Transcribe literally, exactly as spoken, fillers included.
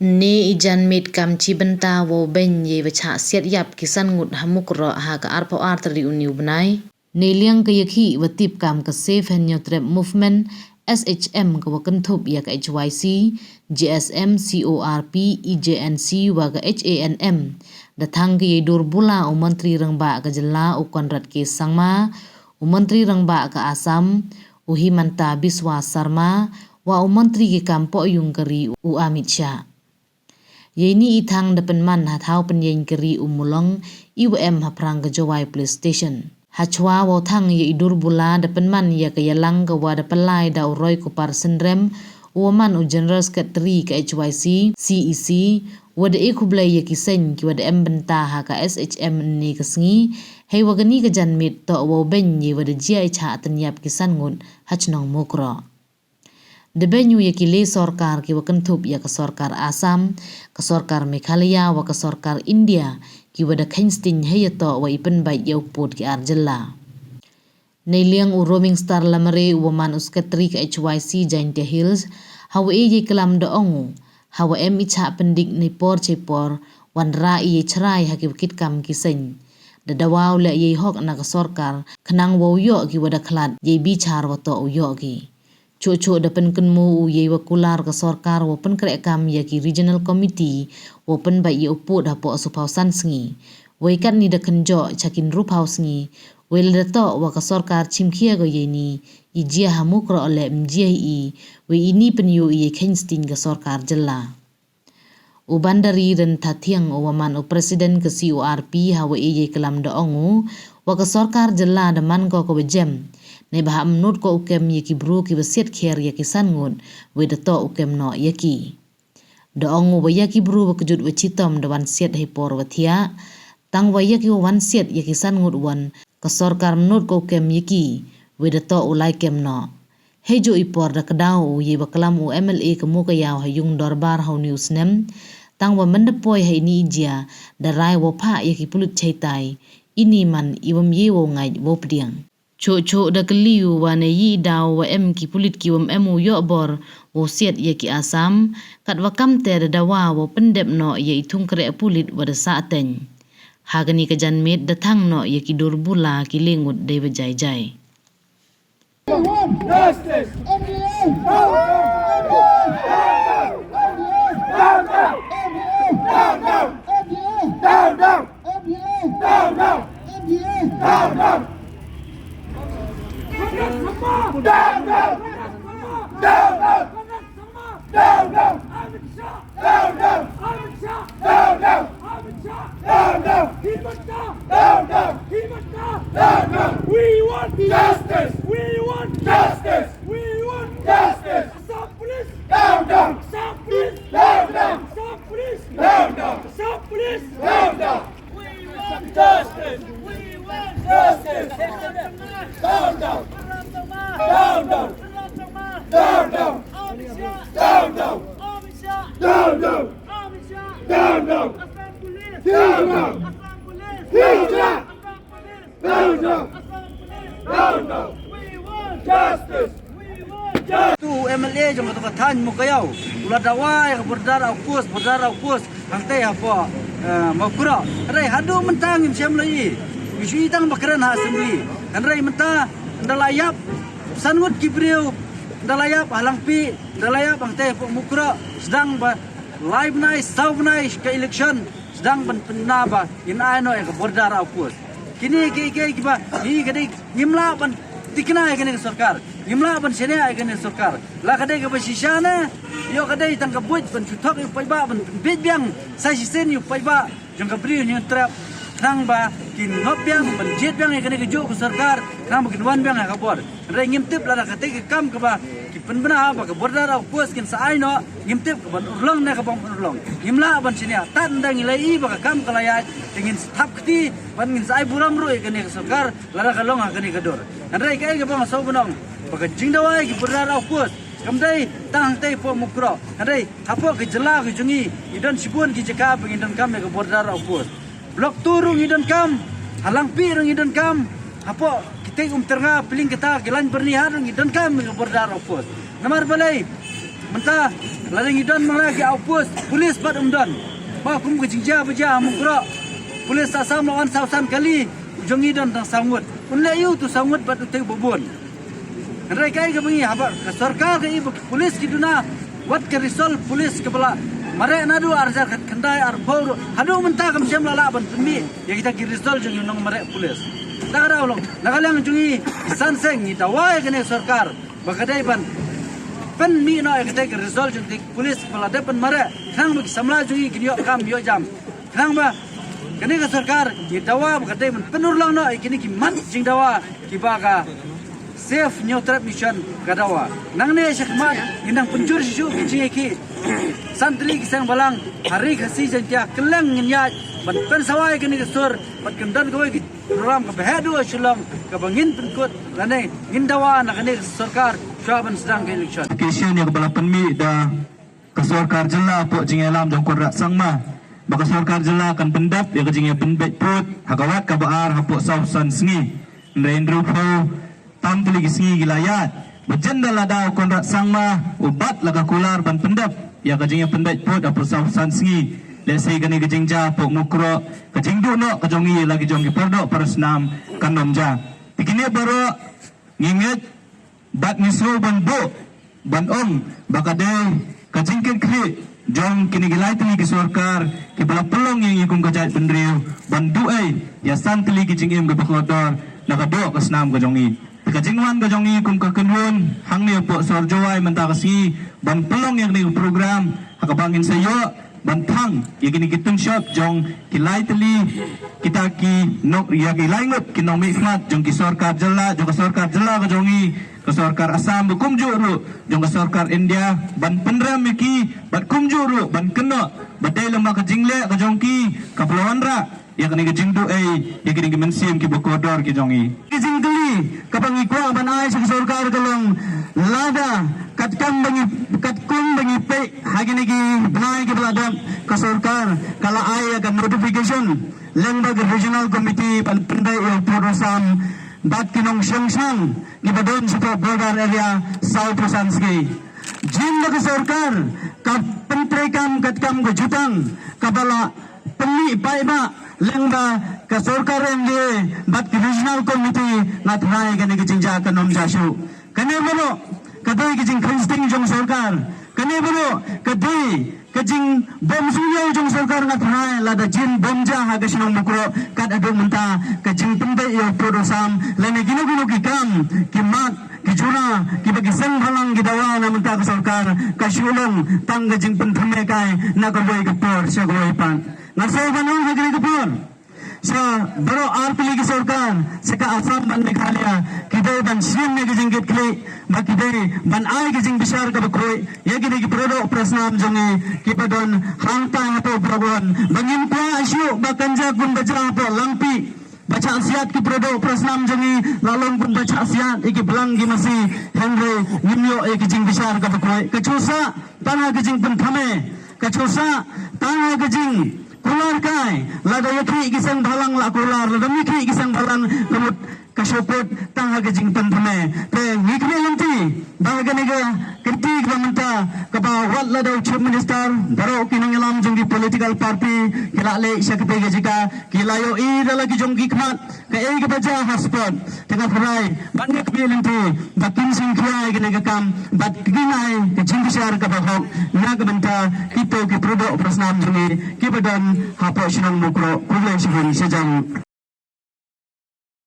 Ne i janmiet kam chi bynta wow beiñ yei wa chah siat yap ki san ngut ha Mukroh ha ka arphew ar tarik u ni u bnai. Nei liang ka yakhih wa tip kam ka Save Hynñiewtrep Movement, S H M, ka wa kynthup ya ka H Y C, G S M, C O R P, E J N C wa ka H A N M. Da thang ka yei dur bula u Mantri Rangbah ka jylla u Conrad K Sangma, u Mantri Rangbah ka Assam u Himanta Biswa Sarma, wa u Mantri ki kam pohyung ka ri u Amit Shah. Yei ni i thang da pynman ha thaw pynyeng ka ri u Mulong, i wa em ha phrang ka Jowai Police Station. Ha chwa wow thang yei dur bula da pynman ya ka yalang ka wa da pynlai da u Roy Kupar Synrem, u wa man u General Secretary ka H Y C, C E C, wa da e khublei ya ki seng ki wa da em bynta ha ka S H M ne ka sngi, hei wa ka ni ka janmiet toh wow beiñ yei wa da jia i chah tynyap ki san ngut ha chnong Mukroh. Da beiñ u ya ki le sorkar ki wa kynthup ya ka sorkar Assam, ka sorkar Meghalaya wa ka sorkar India, ki wa da kheiñ sting hei ya toh wa i pynbeit ya u pud ki ar jylla. Nei liang u Roaming Star Lamare u wa man u Secretary ka H Y C Jaintia Hills, ha wa e yei klam da ong u, ha wa em i chah pyndik nei por chei por, wan ra i yei chrai ha ki wa kit kam ki seng. Da dawa u leh yei hok na ka sorkar, khnang wow yoh ki wa da khlad, yei bichar wa toh u yoh ki. Chuh chuh da pynkynmu u yei wa kular ka sorkar wa pynkreh kam ya ki Regional Committee wa pynbeit ya u pud hapoh sawphaw san sngi. Wei kat ni da kynjoh cha ki ynruphaw sngi. Wei la da toh wa ka sorkar chimkhia ko yei ni, i jia ha Mukroh le mjia i, wei i ni pynyu i yei kheiñ sting ka sorkar jylla. U Bandari Renthathiang u wa man u President ka C O R P ha wa e yei klam da ong u, wa ka sorkar jylla da man ko ka wa jem. Nei ba ha mnut ko u kem ya ki bru ki wa siat kher ya ki san ngut, wei da toh u kem noh ya ki. Da ong u wa ya ki bru wa kjut wa chitom da wan siat hei por wa thiah. Tang wa ya ki wa wan siat ya ki san ngut wan, ka sorkar mnut ko u kem ya ki, wei da toh u lai kem noh. Hei ju i por da kdaw u yei wa klam u M L A ka Mukayaw ha yung dorbar ha u ni u snem. Tang wa menda poi ha i ni i jia, da rai wa phah ya ki pulit chaitai, i ni man i wam yei wow ngait wow pdiang. Chuh chuh da kylli u wa ne yi daw wa em ki pulit ki wam em u yoh bor, wow siat ya ki Assam, kat wa kam te da dawa wow pyndep noh ya i thung kreh pulit wa da sah teng. Ha ka ni ka janmiet da thang noh ya ki dur bula ki le ngut dei wa jai jai. Justice! M D A! Down, down! M D A! Down, down! M D A! Down, down! M D A! Down, down! M D A! Down, down! Down, down! Down, down! Down, down! Amit Shah! Down, down! Amit Shah! Down, down! Amit Shah! Down, down! Himanta! Down, down! Himanta! Down, down! We want justice! We want justice! We want justice! Assam Police! Down, down! Assam Police! Down, down! Assam Police! Down, down! Assam Police! Down, down! We want justice! We want justice! Down, down! Down, down! Down, down! Down, down! Amit Shah! Down, down! Amit Shah! Down, down! Down, down! Down, down! Assam Police! Down, down! Assam Police! Down, down! Assam Police! Down, down! Assam Police! Down, down! We want justice! We want justice! Tu M L A jong ka tu ka thaiñ Mukayaw u la dawa ya ka border outpost, border outpost hangtei hapoh, eh, Mukroh. Hynrei haduh mynta ngim shem la i. Ngi shu i tang ba kren ha assembly. Hynrei mynta nda la yap san ngut ki briew, nda la yap ha Langpih, nda la yap hangtei hapoh Mukroh, sdang ba lai bnai, saw bnai ka election, sdang ban pynna ba ngin ai noh ya ka border outpost. Kine ki, ki, ki ba, ngi ka dei, ngim lah ban tikna ya kane ka sorkar. Ngim lah ban shaniah ya kane ka sorkar. La ka dei kaba shisha ne, ïoh ka dei tang ka buit ban shu thok ïa u paidbah, ban pynbiej biang sa shisien ïa u paidbah jong ka Bri u Hynñiewtrep, khnang ba kin ngop biang, ban jied biang ïa kane kajuh ka sorkar, khnang ba kin wan biang ha ka bor. Hynrei ngim tip lada katei ka kam kaba ki pynbna ba ka border outpost kin sa ai noh, ngim tip ka ban urlong ne ka bym urlong. Ngim lah ban shaniah, tad ynda ngi la ïohi ba ka kam ka la ïaid, te ngin sa thap kti, ban ngin sa ai burom ruh ïa kane ka sorkar, lada ka long ha kane ka dur. Hynrei kaei kaba nga sngew ban ong, ba ka jingdawa ïa ki border outpost kam dei tang hangtei hapoh Mukroh. Hynrei hapoh ka jylla ka jong ngi, ngi don shibun ki jaka ba ngi donkam ïa ka border outpost. Block two ruh ngi donkam, ha Langpih ruh ngi donkam, hapoh kitei Umtyrnga, Pylliang Kata, Kylliang Byrnihat ruh ngi donkam ïa ka border outpost. Namar balei, mynta Lada ngi don ma nga ki outpost, police pat um don. Ba kum ka jingjia ba jia ha Mukroh, police Assam la wan saw san kali, u jong ngi don tang saw ngut. Un leh ïa u tu saw ngut bad u te u babun. Hynrei kaei kaba ngi haba ka sorkar ka i ba ki police ki duna, wat ka resolve police kaba la mareh naduh ar hajar khyndai arphew ruh haduh mynta kam shym la lah ban pynmih ïa kita ki result jong ki nongmareh police. Na ka daw long, na ka liang jong ngi ki san seng ngi dawa ïa kane ka sorkar ba ka dei ban pynmih noh ïa kita ki result jong kita ki police ba la dep ban mareh, khnang ba ki samla jong ngi kin ïoh kam ïoh jam. Khnang ba kane ka sorkar ngi dawa ba ka dei ban pynurlong noh ïa kine ki mat jingdawa kiba ka Save Hynñiewtrep Mission ka dawa. Nangne shakhmat ngin nang pynjur shisha ki jingïakhih. San tylli ki seng bhalang ha Ri Khasi Jaiñtia kylleng ngin ïaid ban pynsawa ïa kane ka sur bad kan don kawei ka program kaba heh duh ha Shillong kaba ngin pynkut lane ngin dawa na kane ka sorkar shuwa ban sdang ka election. Application ïa kaba la pynmih da ka sorkar jylla hapoh jingïalam jong Conrad Sangma ba ka sorkar jylla kan pyndep ïa ka jingïapynbeit pud ha ka wat kaba ar hapoh saw san sngi. Hynrei hynriewphew tam tylli ki sngi ki la ïaid ba jin da lada u Conrad Sangma u bat la ka kular ban pyndep ïa ka jingïapynbeit pud hapoh saw san sngi, lehse kane ka jingjia hapoh Mukroh, ka jingduh noh ka jong ngi la ki jong ki paradoh parasnam kan ym jia. Te kine baroh ngi ngeit bad ngi sngew ban buh ban ong ba ka dei ka jingkitkhlieh jong kine ki lai tylli ki sorkar kiba la pynlong ïa ngi kum ka jaitbynriew ban duh ei ïa san tylli ki jingim kiba kordor na ka doh ka snam ka jong ngi. Te ka jingwan ka jong ngi kum ka kynhun hangne hapoh sor Jowai mynta ka sngi ban pynlong ïa kane ka program ha kaba ngin sa ïoh ban thang ïa kine ki tynshop jong ki lai tylli kita ki nong, ïa ki lai ngut ki nongmihkhmat jong ki sorkar jylla, jong ka sorkar jylla ka jong ngi, ka sorkar Assam ba kumjuh ruh jong ka sorkar India ban pynrem ïa ki bad kumjuh ruh ban kynnoh ba dei lem bad ka jingleh ka jong ki kaba la wanrah ïa kane ka jingduh ei ïa kine ki mynsiem kiba kordor ki jong ngi. Ki jingkylli kaba ngi kwah ban ai sha ka sorkar ka long, lada katkam ba ngi, katkum ba ngi peit ha kine ki bnai kiba la dep, ka sorkar ka la ai ïa ka notification lyngba ka regional committee ban pyndait ïa u pud u sam bad ki nongshong shnong kiba don shapoh border area sawphew san sngi. Jin ba ka sorkar ka pyntreikam katkam ka jutang kaba la pynmih paidbah lyngba ka sorkar M D A bad ka regional committee, nga tharai kane ka jingjia kan ym jia shuh. Kane baroh ka dei ka jingkheiñ sting jong sorkar. Kane baroh ka dei ka jingbymsuiñiew jong sorkar, nga tharai lada jin bym jia ha ka shnong Mukroh kat haduh mynta, ka jingpynbeit ïa u pud u sam lane kino kino ki kam ki mat ki jura kiba ki seng bhalang ki dawa na mynta ka sorkar, ka shu long tang ka jingpynthame kai na kawei ka por sha kawei pat. Nga sngew ban ong ha kane ka por sha baroh ar tylli ki sorkar, sha ka Assam bad Meghalaya, ki dei ban shim ïa ka jingkitkhlieh bad ki dei ban ai ka jingbishar kaba khuid ïa kine ki paradoh parasnam jong ngi kiba don hangta hapoh Block One, ba ngin kwah shuh ba kan jia kumba jia hapoh Langpih. Ba chah siat ki paradoh parasnam jong ngi, la long kumba chah siat ïa ki blang ki masi, hynrei ngim ïoh ïa ki jingbishar kaba khuid. Ka shu sah tang ha ka jingpynthame, ka shu sah tang ha ka jingkular kai. Lada ïakhih ki seng bhalang la kular, lada ym ïakhih ki seng bhalang ka mut ka shu kut tang ha ka jingpynthame. Te ngi khmih lynti ba ha kane ka kynti kaba mynta, kaba wat lada u Chief Minister, baroh ki nongïalam jong ki political party ki la leit sha katei ka jaka, ki la ïohi da la ki jong ki khmat kaei kaba jia ha spot. Te nga tharai bad nga khmih lynti ba kin shim khia ïa kane ka kam bad kin ai ka jingbishar kaba hok na ka bynta kito ki paradoh parasnam jong ngi kiba don hapoh shnong Mukroh. Khublei shibun, sha jan.